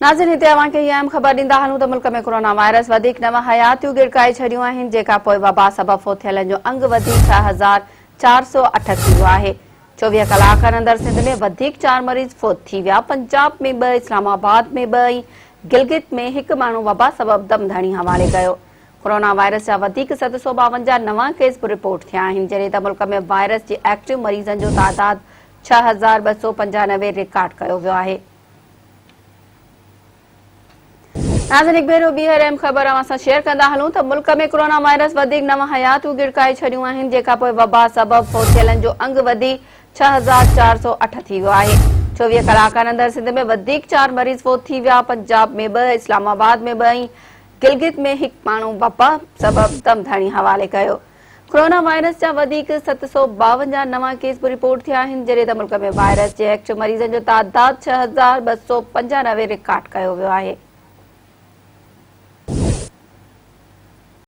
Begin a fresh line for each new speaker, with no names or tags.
ناظرين هتي اوهان کي هي اهم خبر ڏيندا هلون ته ملڪ ۾ ڪورونا وائرس وڌيڪ نو حياتيون ڳڙڪائي ڇڏيون آهن جنهن کان پوء وبا سبب فوت ٿيلن جو انگ وڌي 6408 ٿي ويو آهي. 24 ڪلاڪن اندر سنڌ ۾ وڌيڪ چار مريض فوت ٿي ويا، پنجاب ۾ ٻه، اسلام آباد ۾ ٻه ۽ گلگت ۾ هڪ ماڻهو وبا سبب دم ڌڻي حوالي ڪيو. ڪورونا وائرس جا وڌيڪ 752 نوان ڪيس به رپورٽ ٿيا آهن جڏهن ته ملڪ ۾ وائرس جي ايڪٽو مريضن جو تعداد 6295 رڪارڊ ڪيو ويو آهي. ناظرين هڪ ڀيرو ٻيهر اهم خبر اوهان سان شيئر ڪندا هلون ته ملڪ ۾ ڪورونا وائرس وڌيڪ نو حياتيون ڳڙڪائي ڇڏيون آهن جنهن کانپوء وبا سبب فوت ٿيلن جو انگ وڌي 6408 ٿي ويو آهي 24 ڪلاڪن اندر سنڌ ۾ وڌيڪ چار مريض فوت ٿي ويا پنجاب ۾ ٻه اسلام آباد ۾ ٻه ۽ گلگت ۾ هڪ ماڻهو وبا سبب دم ڌڻي حوالي ڪيو ڪورونا وائرس جا وڌيڪ 752 نوان ڪيس به رپورٽ ٿيا آهن، جڏهن ته ملڪ ۾ وائرس جي ايڪٽو مريضن جو تعداد 6295 رڪارڊ ڪيو ويو آهي.